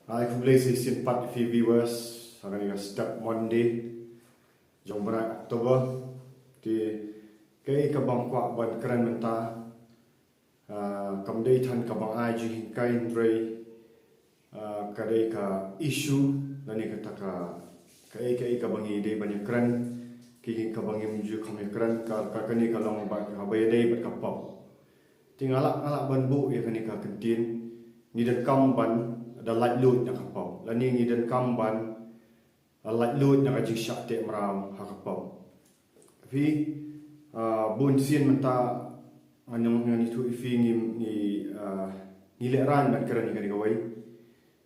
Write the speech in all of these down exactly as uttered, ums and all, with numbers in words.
Ai khublei sa shisien pat ïa phi viewers, ha kane ka step Monday jong u bnai October. Te kaei kaba nga kwah ban kren mynta, ah, kam dei than kaba nga ai jinghikai hynrei, ah, ka dei ka issue lane kata ka, kaei kaei kaba ngi dei ban ïakren, kaei kaba ngim ju kham ïakren, ka, ka kane ka long ba kaba ïadei bad ka pop. Te nga lah, nga lah ban buh ïa kane ka kyntien, ngi donkam ban da laitluid na ka pop lane ngi donkam ban, ah, laitluid na ka jingshah teh mraw ha ka pop. Phi, ah, bun sien mynta ngan ong, ngan ïathuh ïa phi, ngi, ngi, ah, ngi lehraiñ ban kren ïa kane kawei.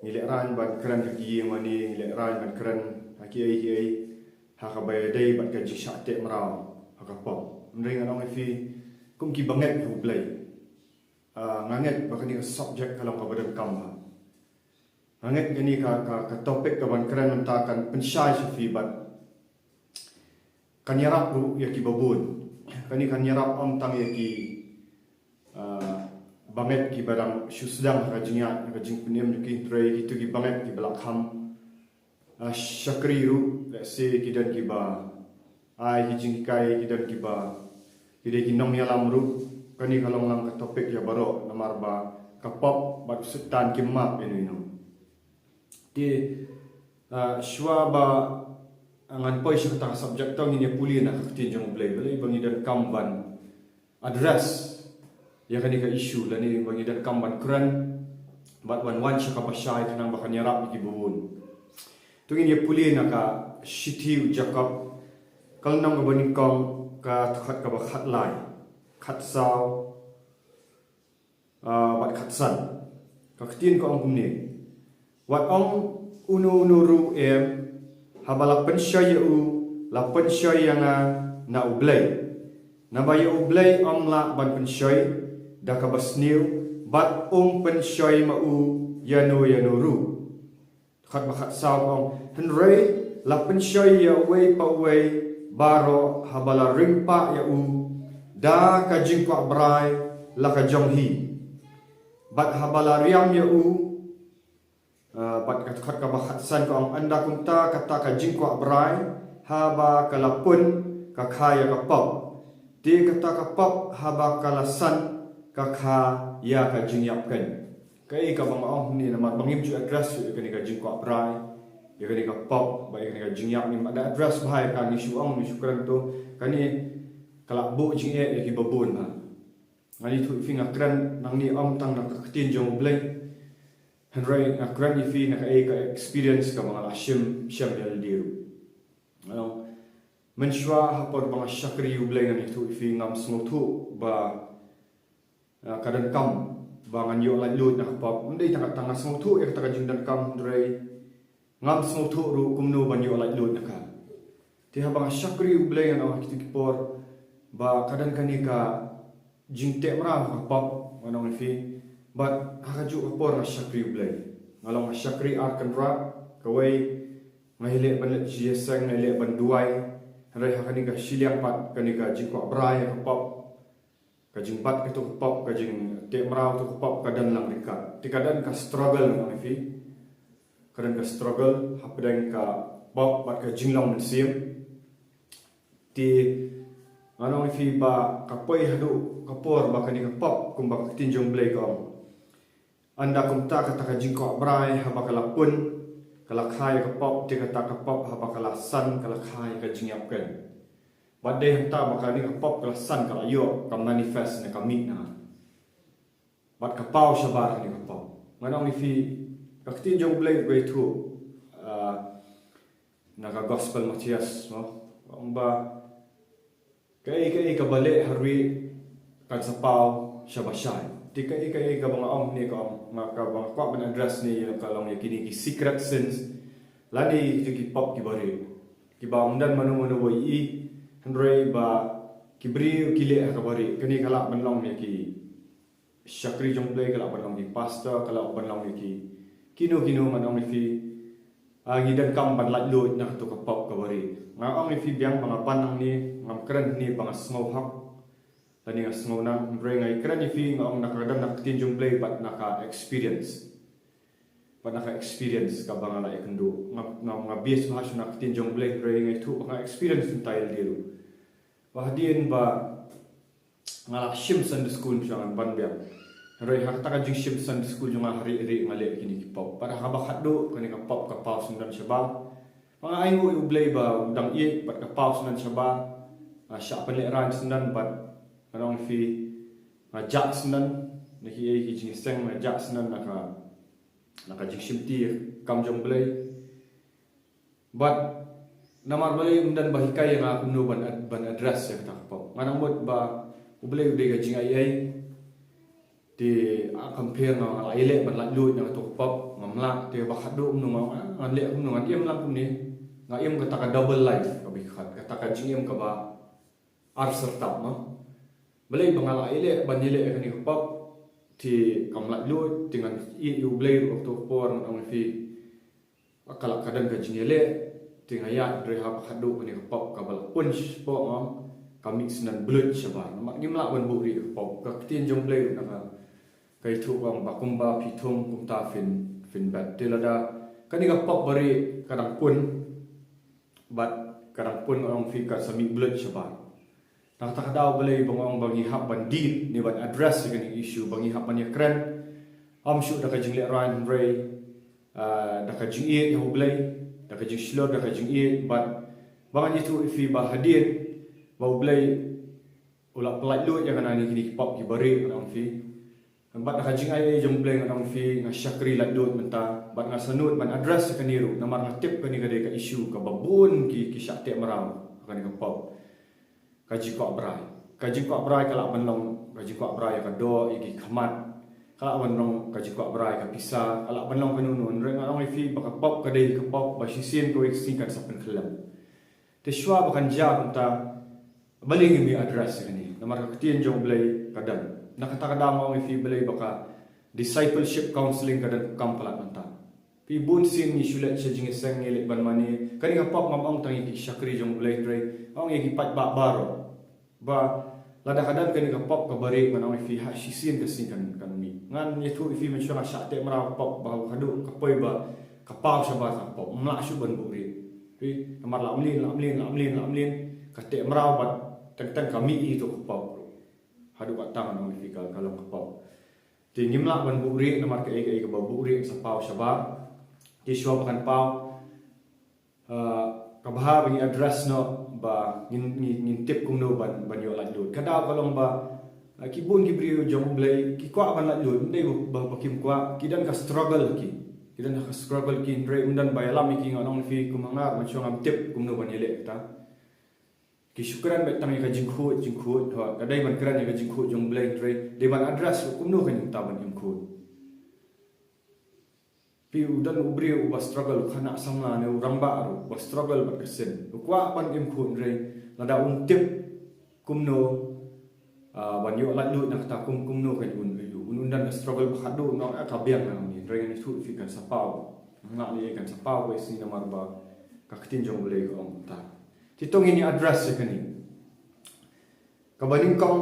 Ngi lehraiñ ban kren ha ki ïing mane, ngi lehraiñ ban kren ha kiei kiei, ha kaba ïadei bad ka jingshah teh mraw ha ka pop. Hynrei ngan ong ïa phi, kum ki bangeit ha U Blei, ah, nga ngeit ba kane ka subject ka long kaba donkam bha. Nga ngeit kane ka, ka, ka topic kaban kren mynta kan pynshai sha phi bad kan ïarap ruh ïa kiba bun. Kane kan ïarap ym tang ïa ki, ah, bangeit kiba dang shu sdang ha ka jingïaid, ha ka jingpynim jong ki, hynrei kito ki bangeit kiba lah kham, ah, shakri ruh, let's say ki don kiba ai ki jinghikai, ki don kiba, ki dei ki nongïalam ruh. Kane ka long lang ka topic ïa baroh namar ba ka pop bad u Soitan kim map ïano ïano. Te, ah, shuwa ba ngan poi sha kata ka subject to ngin ïa pule na ka ktien jong U Blei, balei ba ngi donkam ban address ïa kane ka issue lane ba ngi donkam ban kren bad wan wan sha kaba shai khnang ba kan ïarap ïa kiba bun. To ngin ïa pule na ka shithi u Jakob, ka lynnong kaba nyngkong, ka dkhot kaba khatlai, khatsaw, ah, bad khatsan. Ka ktien ka ong kumne: Wat ong uno uno ruh em, haba la pynshoi ïa u, la pynshoi ïa nga na U Blei. Naba ïa U Blei ym lah ban pynshoi da kaba sniew, bad um pynshoi ma u ïano ïano ruh. Dkhot ba khatsaw ka ong: Hynrei la pynshoi ïa uwei pa uwei baroh haba la ring pah ïa u da ka jingkwah brai la ka jong hi. Bad haba la riam ïa u, ah, bad ka dkhot kaba khatsan ka ong: Ynda kumta kata ka jingkwah brai haba ka la pun ka kha ïa ka pop. Te kata ka pop haba ka la san ka kha ïa ka jingïap keiñ. Kaei kaba nga ong hangne namar ba ngim ju address ïa kane ka jingkwah brai, ïa kane ka pop bad ïa kane ka jingïap, ngim da address bha ïa ka, ngi shu ong, ngi shu kren to, kane ka lah buh jingeh ïa kiba bun bha. Ngan ïathuh ïa phi, nga kren nangne ym tang na ka ktien jong U Blei, hynrei nga kren ïa phi na kaei ka experience kaba nga la shim, shim ïa lade ruh. Nga ong, mynshuwa ha por ba nga shakri U Blei, ngan ïathuh ïa phi, ngam sngewthuh ba, ah, ka donkam ba ngan ïoh laitluid na ka pop. Ym dei tang kata, nga sngewthuh ïa kata ka jingdonkam, hynrei ngam sngewthuh ruh kumno ban ïoh laitluid na ka. Te haba nga shakri U Blei, ngan ong ha kito ki por ba ka don kane ka jingteh mraw ha ka pop, ngan ong ïa phi. Bad ha kajuh ka por nga shakri U Blei, nga long, nga shakri ar kynrad. Kawei, nga ïaleh ban leit sha ïaseng, nga ïaleh ban duwai. Hynrei ha kane ka shiliang pat, kane ka jingkwah brai ha ka pop, ka jingbat kato ka pop, ka jingteh mraw kato ka pop ka don lang ryngkat. Te ka don ka struggle, ngan ong ïa phi. Ka don ka struggle hapdeng ka pop bad ka jinglong mynsiem. Te ngan ong ïa phi ba ka poi haduh ka por ba kane ka pop, kumba ka ktien jong U Blei ka ong, ynda kumta kata ka jingkwah brai haba ka la pun ka la kha ïa ka pop, te kata ka pop haba ka la san ka la kha ïa ka jingïap keiñ. Bad dei hangta ba kane ka pop ka la san, ka la ïoh, ka manifest ne ka mih na nga. Bad ka paw shabar kane ka pop. Ngan ong ïa phi, ka ktien jong U Blei kaba ïathuh, ah, na ka Gospel Mathaios, mo, ka ong ba kaei kaei kaba leh ha rieh kan sa paw shaba shai. Te kaei kaei kaba nga ong hangne, ka ong, nga, kaba nga kwah ban address ne ïa ka long ïa kine ki secret sins lane ïa kito ki pop kiba rieh, kiba ym don mano mano ba ïohi, hynrei ba ki briew ki leh ha kaba rieh. Kane ka lah ban long ïa ki shakri jong U Blei, ka lah ban long ki pastor, ka lah ban long ïa ki kino kino. Ngan ong ïa phi, ah, ngi donkam ban laitluid na kato ka pop kaba rieh. Nga ong ïa phi biang ba nga pan nangne, ngam kren hangne ba nga sngew hok lane nga sngew nang, hynrei nga ïakren ïa phi, nga ong na ka, ka don na ka ktien jong U Blei bad na ka experience. Bad na ka experience kaba nga la ïakynduh. Nga, nga, nga base bha shuh na ka ktien jong U Blei, hynrei nga ïathuh ba nga experience mynta ïa lade ruh. Ba hadien ba nga la shim Sunday school shuwa ngan ban biang. Hynrei ha kata ka jingshim Sunday school jong nga ha rieh rieh nga leh kine ki pop. Bad ha kaba khatduh kane ka pop ka paw syndon shabar. Ba nga ainguh ïa U Blei ba u dang ïeit bad ka paw syndon shabar. Nga shah pynlehraiñ syndon bad ngan ong ïa phi nga jah syndon. Na kiei ki jingïaseng nga jah syndon na ka, na ka jingshimti kam jong U Blei. Bad namar balei ym don ba hikai ïa nga kumno ban ad-, ban address ïa kata ka pop. Nga nang mut ba U Blei u dei ka jingaiei. Te a compare nga, nga la ïaleh ban laitluid na kato ka pop, ngam lah, te ba khatduh kumno nga, ah, ngan leh kumno, ngan im lang kumne. Nga im kata ka double life, kaba ïa kata ka jingim kaba ar syrtap, no. Balei ba nga la ïaleh ban ïaleh ïa kane ka pop, te kam laitluid, te ngan ïeit ïa U Blei ruh kato ka por, ngan ong ïa phi. Ka la ka don ka jingïaleh, te nga ïaid, hynrei ha ba khatduh kane ka pop kaba la pun shapoh nga, ka mih syndon bluit shabar. Namar ngim lah ban buhrieh ka pop. Ka ktien jong U Blei ruh na ka, ka ïathuh ba kumba phi thung kumta phin, phin bat. Te lada kane ka pop barieh ka dang pun, bad ka dang pun, ngan ong ïa phi, kan sa mih bluit shabar. Na kata ka daw balei ba nga ong ba ngi hap ban deal ne ban address ïa kane ka issue, ba ngi hap ban ïakren. Ym shuh da ka jinglehraiñ, hynrei, ah, da ka jingïeit ïa U Blei, da ka jingshlur, da ka jingïeit, bad ba ngan ïathuh ïa phi ba hadien ba U Blei u la pyllait luid ïa nga na kine ki pop kiba rieh, ngan ong ïa phi. Bad da ka jingaiei jong U Blei, ngan ong ïa phi, nga shakri laitluid mynta, bad nga sngewnud ban address ïa kane ruh, namar nga tip kane ka dei ka issue kaba bun ki, ki shah teh mraw ha kane ka pop. Ka jingkwah brai. Ka jingkwah brai ka lah ban long ka jingkwah brai ïa ka doh, ïa ki khmat. Ka lah ban long ka jingkwah brai ka pisa, ka lah ban long kano kano. Hynrei ngan ong ïa phi ba ka pop ka dei ka pop ba shisien kawei ka sngi kan sa pynkhyllem. Te shuwa ba kan jia kumta, balei ngim ïa address ïa kane? Namar ka ktien jong U Blei ka don. Na kata ka daw nga ong ïa phi balei ba ka discipleship counseling ka donkam palat mynta. Phi, bun sien ngi shu leit sha jingïaseng, ngi leit ban mane. Kane ka pop ngam ong tang ïa ki shakri jong U Blei, hynrei nga ong ïa ki paidbah baroh. Ba lada ka don kane ka pop kaba rieh, ngan ong ïa phi, ha shisien ka sngi kan, kan mih. Ngan ïathuh ïa phi mynshuwa nga shah teh mraw ka pop, ba haduh ka poi ba ka paw shabar ka pop, ym lah shuh ban buhrieh. Phi, namar la mlien, la mlien, la mlien, la mlien, ka teh mraw bad teng teng ka mih ïa kato ka pop ruh. Haduh katta ngan ong ïa phi ka, ka long ka pop. Te ngim lah ban buhrieh namar kaei kaei kaba buhrieh sa paw shabar. Te shuwa ba kan paw, ah, ka bha ba ngi address noh ba ngin, ngin, ngin tip kumno ban, ban ïoh laitluid. Ka daw ka long ba, ah, ki bun ki briew jong U Blei ki kwah ban laitluid, ym dei ba, ba, ba kim kwah, ki don ka struggle ki. Ki don ka struggle ki, hynrei ym don ba ïalam ïa ki, ngan ong ïa phi, kum hangne mynshuwa ngam tip kumno ban ïaleh kata. Ki shu kren beit tang ïa ka jingkhuid, jingkhuid, ho, ka dei ban kren ïa ka jingkhuid jong U Blei, hynrei dei ban address ruh kumno kan ïoh ta ban im khuid. Phi, u don u briew uba struggle, u khynnah samla ne u rangbah ruh uba struggle bad ka sin. U kwah ban im khuid, hynrei lada um tip kumno, ah, ban ïoh laitluid na kata, kum, kumno kan un, un, un, un don ka struggle ba khatduh, un ong, ah, ka biang na ngi, hynrei ngan ïathuh ïa phi kan sa paw. Nga leh kan sa paw kawei ka sngi namar ba ka ktien jong U Blei ka ong kumta. Te to ngin ïa address ïa kane. Kaba nyngkong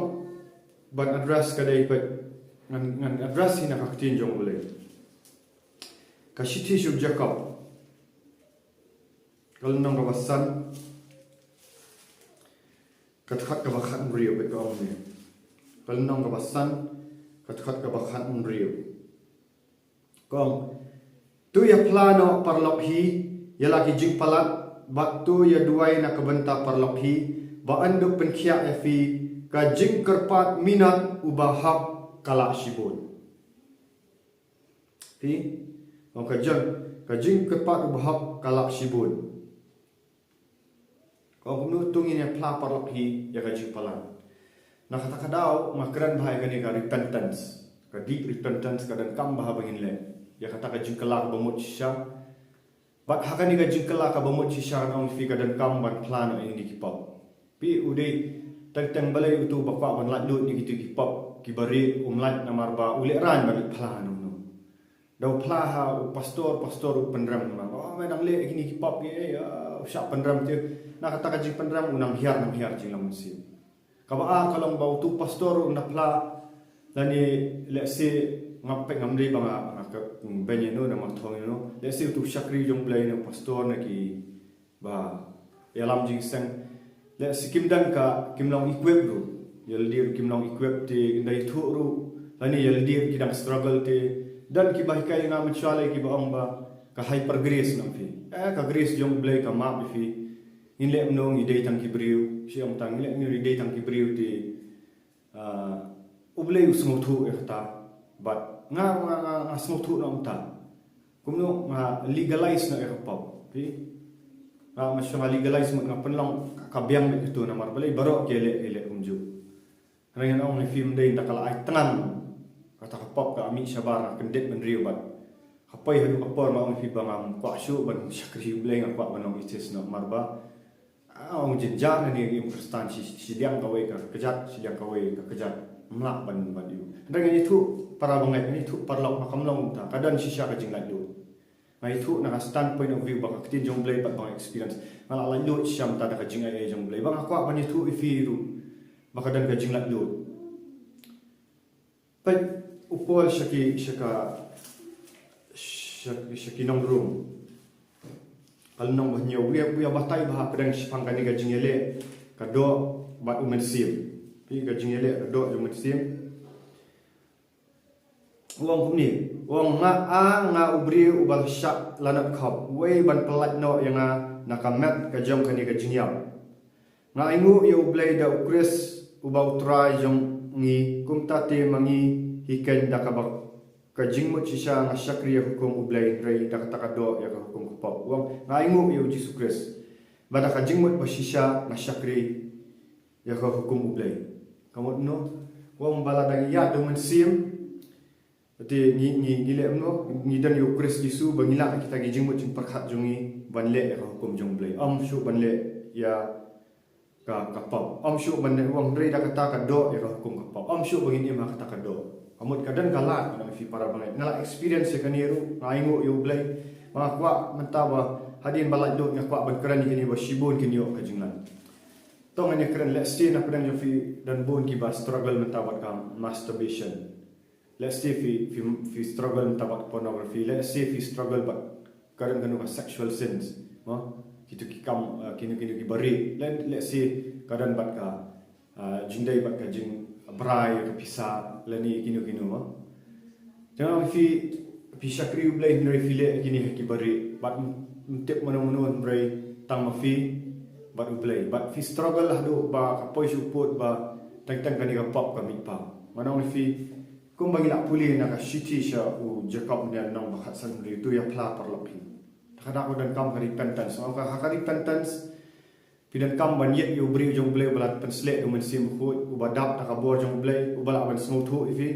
ban address ka dei pat ngan, ngan address hi na ka ktien jong U Blei. Ka shithi sha u Jakob, ka lynnong kaba san, ka dkhot kaba khathynriew, bad ka ong kumne. Ka lynnong kaba san, ka dkhot kaba khathynriew. Ka ong, to ïa phla noh paralok hi ïa la ki jingpalat, bad to ïa duwai na ka bynta paralok hi, ba yn da pynkhiah ïa phi ka jingkyrpad minot uba hok ka lah shibun. Phi, ong ka jong, ka jingkyrpad uba hok ka lah shibun. Ka ong kumno, to ngin ïa phla paralok hi ïa ka jingpalat. Na kata ka daw nga kren bha ïa kane ka repentance. Ka deep repentance ka donkam bha ba ngin leh. Ïa kata ka jingkylla kaba mut shisha. Bad ha kane ka jingkylla kaba mut shisha, ngan ong ïa phi, ka donkam ban phla noh ïa kine ki pop. Phi, u dei teng teng balei uto uba kwah ban laitluid na kito ki pop kiba rieh, um lait namar ba u lehraiñ ban phla noh noh. Da u phla ha u pastor, pastor u pynrem, u ong, oh, me dang leh kine ki pop ki, eh, ah, u shah pynrem te. Na kata ka jingpynrem u nang hiar, nang hiar jinglong mynsiem. Kaba ar ka long ba uto u pastor u na phla, lane lehse Ngam pek ngam dei ba nga nga ka beng ïa no na ma thong ïa no. Lehse utu shakri jong Blei na pastor na ki ba ïalam jingseng. Lehse kim dang ka kim long equip ruh. Ïa lade ruh kim long equip te dei thuh ruh. Lane ïa lade ruh ki dang struggle te. Dan ki ba hikai nga mynshuwa lei ki ba ong ba ka hyper grace na phi. Eh ka grace jong Blei ka map ïa phi. Ngin leh mano ngi dei tang ki briew. Shi ong tang ngin leh mano ngi dei tang ki briew te. Ah, U Blei u sngewthuh ïa kata. Bad nga nga nga, nga sngewthuh noh mynta. Kumno nga legalize noh ïa ka pop. Phi? Nga nga shu nga legalize mut nga pynlong ka biang bad ito namar balei baroh ki leh ki leh kumjuh. Hynrei ngan ong ïa phi mynta da ka la ai tngan kata ka pop ka mih shabar nga kyndit bynriew bad. Ka poi haduh ka por ma ong ïa phi ba ngam kwah shuh ban shakri U Blei nga kwah ban long atheist noh namar ba Ah, ong jynjar ne ïa ki Khristan shi shi liang kawei ka kjat, shi liang kawei ka kjat. Mlak ban ban ïu. Hynrei ngan ïathuh para bangeit, ngan ïathuh paralok ba kam long ta. Ka don shisha ka jinglaitluid. Ngan ïathuh na ka standpoint of view ba ka ktien jong Blei bad ba nga experience. Nga la laitluid shisha mynta da ka jingaiei jong Blei. Ba nga kwah ban ïathuh ïa phi ruh ba ka don ka jinglaitluid. Peit u Paul sha ki sha ka sha, sha ki nong Rom. Ka lynnong ba hynñiew, u ïa u ïa batai bha hapdeng shaphang kane ka jingïaleh ka doh bad u mynsiem. Phi, ka jingïaleh ka doh jong u mynsiem. U ong kumne, u ong nga a nga u briew uba la shah lanot khop, wei ban pyllait noh ïa nga na ka met ka jong kane ka jingïap. Nga ainguh ïa U Blei da U Khrist uba U Trai jong ngi, kumta te ma ngi hi keiñ da kaba ka jingmut shisha nga shakri ïa ka hukum U Blei, hynrei da kata ka doh ïa ka hukum ka pop. U ong nga ainguh ïa U Jisu Khrist ba da ka jingmut ba shisha nga shakri ïa ka hukum U Blei. Ka mut no, u ong ba lada ngi ïaid da u mynsiem, te ngi ngi ngi leh kumno, ngi don ïa U Khrist Jisu ba ngi lah kita ki jingmut jingpyrkhat jong ngi ban leh ïa ka hukum jong U Blei. Ym shuh ban leh ïa ka ka pop. Ym shuh ban leh, u ong hynrei da kata ka doh ïa ka hukum ka pop. Ym shuh ba ngin im ha kata ka doh. Ka mut ka don ka lad, ngan ong ïa phi para bangeit. Nga la experience ïa kane ruh, nga ainguh ïa U Blei. Ba nga kwah mynta ba hadien ba laitluid nga kwah ban kren ïa kine ba shibun kin ïoh ka jinglait. To ngan ïa kren, lehse na pdeng jong phi don bun kiba struggle mynta bad ka masturbation. Let's say phi, phi, phi struggle mynta bad pornography. Let's say phi struggle bad ka don kano ka sexual sins. Mo? Kito ki kam, uh, kino kino ki bari. Let, let's say ka don bad ka, uh, jingdei bad ka jingbrai ka pisa lane kino kino, mo? Te nga ong phi, phi shakri U Blei hynrei phi leh kine ki bari. Bad ym tip mano mano hynrei tang ma phi bad U Blei. Bad phi struggle haduh ba ka poi shu pud ba teng teng kane ka pop ka mih pa. Nga ong phi, kumba ngi la pule na ka shithi sha u Jakob, ne nong ba khatsan, u tu ïa phla paralok hi. Ka da ka donkam ka repentance. Nga ong ka, ha ka repentance phi donkam ban ïeit ïa u briew jong U Blei uba la pynsleh da u Mynsiem Bakhuid, uba dap da ka bor jong U Blei, uba lah ban sngewthuh ïa phi,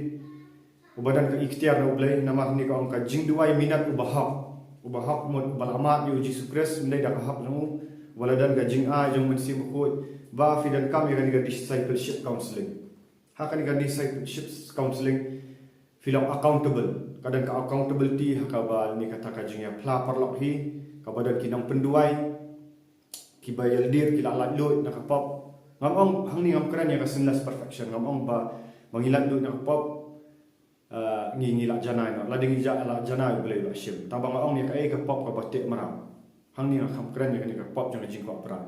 uba don ka iktiar na U Blei, namar hangne ka ong ka jingduwai minot uba hok. Uba hok mut uba la mad ïa u Jisu Khrist, ym dei da ka hok jong u, uba la don ka jingai jong u Mynsiem Bakhuid, ba phi donkam ïa kane ka discipleship counseling. Ha kane ka discipleship counseling phi long accountable. Ka don ka accountability ha kaba ne kata ka jingïaphla paralok hi, kaba don ki nongpynduwai kiba ïaldir ki la laitluid na ka pop. Ngam ong hangne, ngam kren ïa ka sinless perfection, ngam ong ba ba ngi laitluid na ka pop, ah, ngi ngi la janai noh. Lada ngi la janai U Blei u la shim. Tangba nga ong ïa kaei ka pop kaba teh mraw. Hangne ngam kren ïa kane ka pop jong ka jingkwah brai.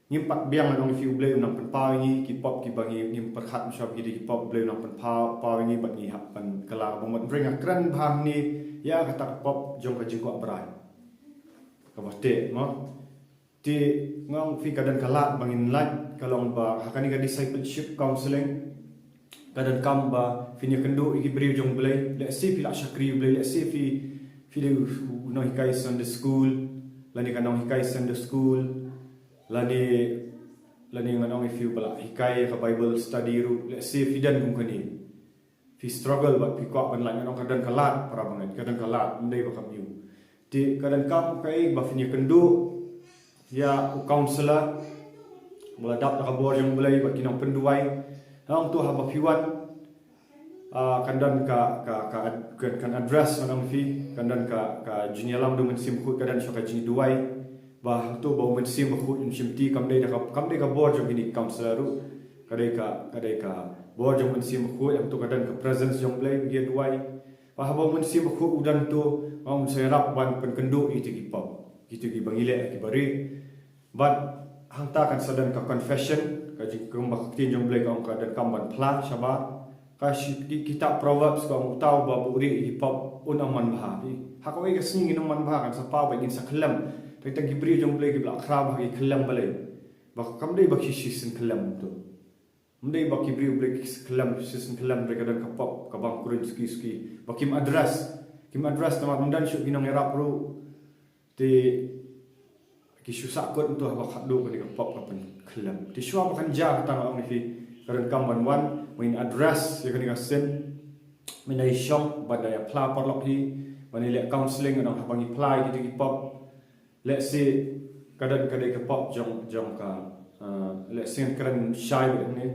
Ngim pat biang, ngan ong ïa phi, U Blei u nang pynpaw ïa ngi ki pop kiba ngi ngim pyrkhat mynshuwa ba ki dei ki pop, U Blei u nang pynpaw, paw ïa ngi bad ngi hap ban kylla kaba mut. Hynrei nga kren bha hangne ïa kata ka pop jong ka jingkwah brai kaba teh, mo. Te nga ong ïa phi ka don ka lad ba ngin lait, ka long ba ha kane ka discipleship counseling ka donkam ba phin ïakynduh ïa ki briew jong U Blei. Let's say phi la shakri U Blei, let's say phi, phi dei u, u nonghikai Sunday school, lane ka nonghikai Sunday school, lane, lane ngan ong ïa phi uba la hikai ka Bible study ruh, let's say phi don kum kane. Phi struggle bad phi kwah ban lait, ngan ong ka don ka lad para bangeit, ka don ka lad, ym dei ba kam ïoh. Te ka donkam kaei ba phin ïakynduh ïa u counselor ba la dap da ka bor jong U Blei bad ki nongpynduwai. Ngan ong to haba phi wan, ah, kan don ka, ka, ka, kan, kan address, ngan ong ïa phi, kan don ka, ka jingïalam da u Mynsiem Bakhuid, ka don shuwa ka jingduwai. Ba hangto ba u Mynsiem Bakhuid un shimti, kam dei da ka, kam dei ka bor jong kine ki counselor ruh. Ka dei ka, ka dei ka bor jong u Mynsiem Bakhuid, hangto ka don ka presence jong u Blei, ngi ïa duwai. Bad haba u Mynsiem Bakhuid u don to, nga ong un sa ïarap ban pynkynduh ïa kito ki pop, kito kiba ngi leh kiba rieh. Bad hangta kan sa don ka confession, ka jingkren ba ka ktien jong u Blei ka ong ka donkam ban phla shabar. Ka shi-, ki-, kitab Proverbs ka ong uta uba buhrieh ïa ki pop un ym manbha. Ha kawei ka sngi ngin ym manbha, kan sa paw ba ngin sa khyllem. Tang tang ki briew jong u Blei kiba la khraw ba ki khyllem balei. Ba kam dei ba ki shisien khyllem to. Ym dei ba ki briew u Blei ki khyllem, shisien khyllem, hynrei ka don ka pop kaba ym kren suki suki. Ba kim address. Kim address namar ym don shuh ki nongïarap ruh. Te ki shu sahkut hangto haba khatduh kane ka pop ka pynkhyllem. Te shuwa ba kan jia kata nga ong ïa phi, ka donkam ban wan, ba ngin address ïa kane ka sin. Mynta ïa shong, ban da ïa phla paralok hi, ban ïa leh counselling, ngan ong haba ngi phla ïa kito ki pop. Let's say, ka don ka dei ka pop jong, jong ka, uh, let's say, kren shai bad hangne.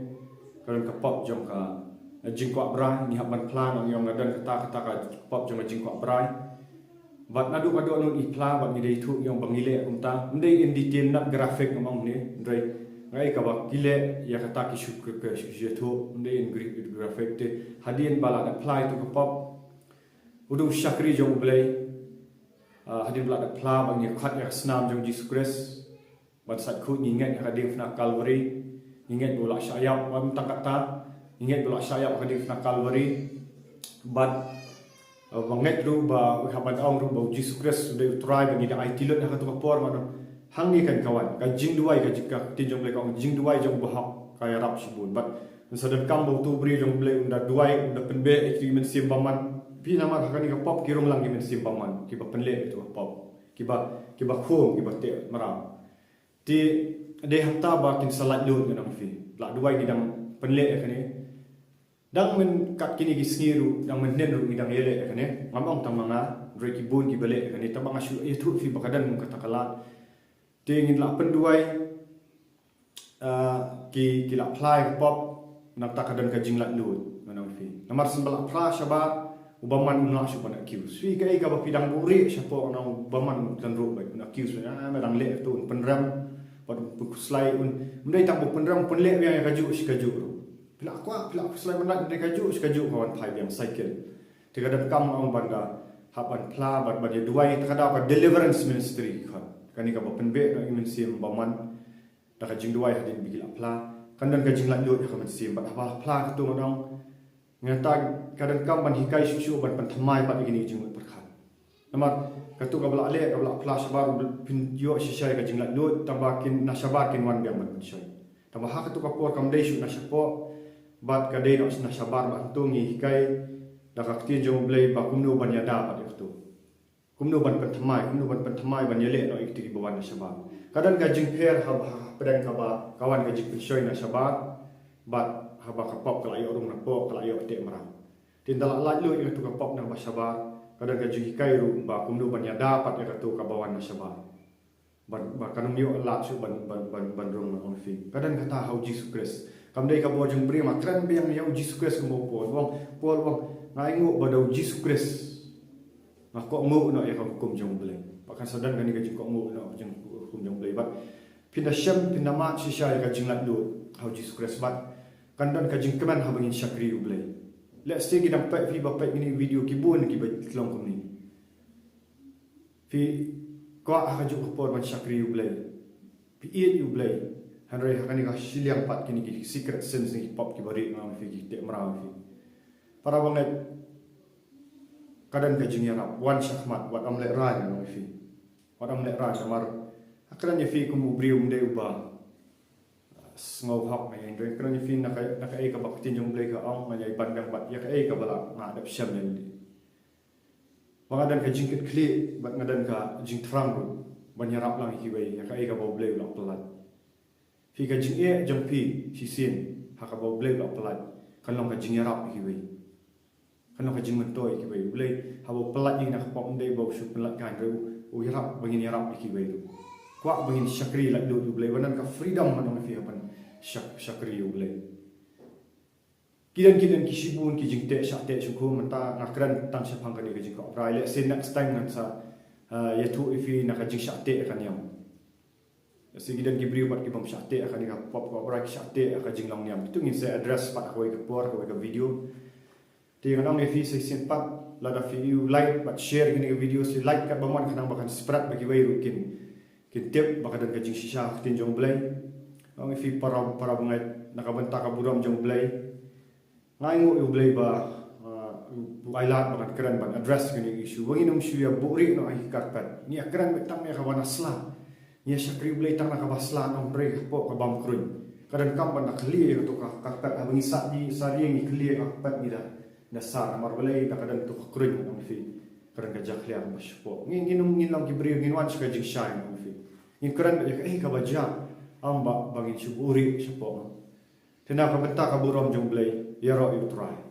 Ka don ka pop jong ka, uh, jingkwah brai, ngi hap ban phla, ngan ong ka don kata, kata ka pop jong ka jingkwah brai. Bad naduh ka dohnud ngi phla, bad ngi dei thuh ngi ong ba ngi leh kumta. Ym dei in detail, not graphic ngan ong hangne, hynrei. Nga ai kaba ki leh, ïa kata ki shu ka, ka shu, shu thuh, ym dei in gra-, graphic te. Hadien ba la da phla ïa uto ka pop. U dei u shakri jong u Blei. Ah, hadien ba la da phla ba ngi khot ïa ka snam jong u Jisu Khrist. Ban sait khuid ngi ngeit ha ka diengphna Kalbari. Ngi ngeit ba u la shah ïap, ym tang kata. Ngi ngeit ba u la shah ïap ha ka diengphna Kalbari. Bad, eh, ba ngeit ruh ba, haba ban ong ruh ba u Jisu Khrist u dei u Trai ba ngi da aiti lut ha kato ka por, mano. Hangne kan ka wan, ka jingduwai ka jing-, ka ktien jong u Blei ka ong jingduwai jong u bahok ka ïarap shibun. Bad, yn sa donkam ba uto u briew jong u Blei un da duwai, un da pynbeh ïa ki mynsiem bymman. Phi namar ha kane ka pop ki rung lang ki mynsiem bymman, kiba pynleh ïa kato ka pop. Kiba, kiba khum, kiba teh mraw. Te dei hangta ba kin sa laitluid ngan ong ïa phi. La duwai ngi dang pynleh ïa kane. Dang myn kat kine ki sngi ruh, dang mynhynnin ruh ngi dang ïaleh ïa kane. Ngam ong tang ma nga, hynrei ki bun kiba leh ïa kane. Tang ba nga shu ïathuh ïa phi ba ka don kata ka lad. Te ngin la pynduwai, ah, ki, ki la phla ïa ka pop, nangta ka don ka jinglaitluid, ngan ong ïa phi. Namar shen ba la phla shabar, u bymman um lah shuh ban accuse. Phi kaei kaba phi dang buhrieh shapoh, ngan ong u bymman un kynruh beit, un accuse, ah, me dang leh to, un pynrem, bad un pynkhuslai, un, ym dei tang ba pynrem, pynleh biang ïa kajuh shi kajuh ruh. Phi la kwah, phi la khuslai ban lait, ym dei kajuh shi kajuh ka wan phai biang cycle. Te ka donkam ong ban da hap ban phla, ban, ban ïa duwai, te ka daw ka deliverance ministry khot. Kane kaba pynbeh noh ïa ki mynsiem bymman. Da ka jingduwai hadien ba ki la phla. Kan don ka jinglaitluid ha ka mynsiem, bad haba la phla kato ngan ong. Nangta ka donkam ban hikai shuh shuh ban pynthymmai pat ïa kine ki jingmut pyrkhat. Namar kato kaba la leh, kaba la phla shabar, phin ïoh shisha ïa ka jinglaitluid, tang ba kin na shabar kin wan biang ban pynshoi. Tang ba ha kato ka por kam dei shuh na shapoh, bad ka dei noh na shabar, bad hangto ngi hikai da ka ktien jong u Blei ba kumno ban ïada pat ïa kato. Kumno ban pynthymmai, kumno ban pynthymmai ban ïaleh noh ïa kito kiba wan na shabar. Ka don ka jingpher ha, ha, hapdeng kaba ka wan ka jingpynshoi na shabar, bad haba ka pop ka la ïoh rung napoh, ka la ïoh teh mraw. Te ynda la laitluid ïa kato ka pop na kaba shabar, ka don ka jinghikai ruh ba kumno ban ïada pat ïa kato kaba wan na shabar. Ban, ba kan ym ïoh lad shuh ban, ban, ban, ban rung, ngan ong ïa phi. Ka don kata ha u Jisu Khrist. Kam dei ka bor jong u briew, ma kren biang ïa u Jisu Khrist kum u Paul. U ong, Paul u ong, nga ainguh ba da u Jisu Khrist nga kohnguh noh ïa ka hukum jong u Blei. Ba kan sa don kane ka jingkohnguh noh jong ka hukum jong u Blei. Bad phin da shem, phin da mad shisha ïa ka jinglaitluid ha u Jisu Khrist. Bad kan don ka jingkmen haba ngin shakri ïa u Blei. Let's say ki dang peit, phi ba peit kine ki video, ki bun kiba long kumne. Phi kwah ha kajuh ka por ban shakri ïa u Blei. Phi ïeit ïa u Blei. Hynrei ha kane ka shiliang pat kine ki secret sins, ne ki pop kiba rieh, ngan ong ïa phi, ki teh mraw ïa phi. Para bangeit, ka don ka jingïarap, wan shakhmat, wat ym lehrain, ngan ong ïa phi. Wat ym lehrain, namar nga kren ïa phi kum u briew, ym dei uba sngew hok, nga ïa, hynrei nga kren ïa phi na ka, na kaei kaba ka ktien jong u Blei ka ong, ngan ïa ban biang bad ïa kaei kaba la nga dep shem ïalade. Ba nga don ka jingkitkhlieh, bad nga don ka jingthrang ruh ban ïarap lang ïa kiwei, ïa kaei kaba u Blei u la pyllait. Phi, ka jingeh jong phi shisien ha kaba u Blei u la pyllait kan long ka jingïarap ïa kiwei. Kan long ka jingmyntoi ïa kiwei. U Blei haba u pyllait ïa ngi na ka pop, ym dei ba u shu pyllait keiñ, hynrei u, u ïarap ba ngin ïarap ïa kiwei ruh. Kwah ba ngin shakri laitluid ïa u Blei, ba don ka freedom, ngan ong ïa phi, ha ban shak-, shakri ïa u Blei. Ki don, ki don ki shibun ki jingteh shah teh shongkun, mynta nga kren tang shaphang kane ka jingkwah brai. Let's say next time ngan sa, uh, ïathuh ïa phi na ka jingshah teh ka niam. Sa ki don ki briew pat ki bym shah teh ha kane ka pop ka pop, ki shah teh ha ka jinglong niam. Te ngin sa address pat ha kawei ka por, ha kawei ka video. Te ngan ong ïa phi sa shisien pat, lada phi ïoh like bad share kane ka video, sa like katba mon khnang ba kan spread ba kiwei ruh kin, kin tip ba ka don ka jingshisha ha ka ktien jong U Blei. Ngan ong ïa phi para, para bangeit, na ka bynta ka burom jong U Blei, nga ainguh ïa U Blei ba, uh, u ailad ba ngan kren ban address kane ka issue. Ba ngin ym shu ïa buhrieh noh ha ki carpet. Ngi ïa kren beit tang na kaba na sla. Ngi ïa shakri U Blei tang na kaba sla, hynrei hapoh ka bam kruiñ. Ka donkam ban da khlieh ïa kato ka carpet, haba ngi sah, ngi sah ïa, ngi khlieh ïa ka carpet, ngi da, da sah. Namar balei? Da ka don kato ka kruiñ, ngan ong ïa phi. Ka don ka jakhlia kaba shapoh. Ngin, ngin, ngin long ki briew, ngin wan sha ka jingshai, ngan ong ïa phi. Ngin kren beit ïa kaei kaba jia, ym ba, ba ngin shu buhrieh shapoh. Te na ka bynta ka burom jong U Blei, ïaroh ïa U Trai.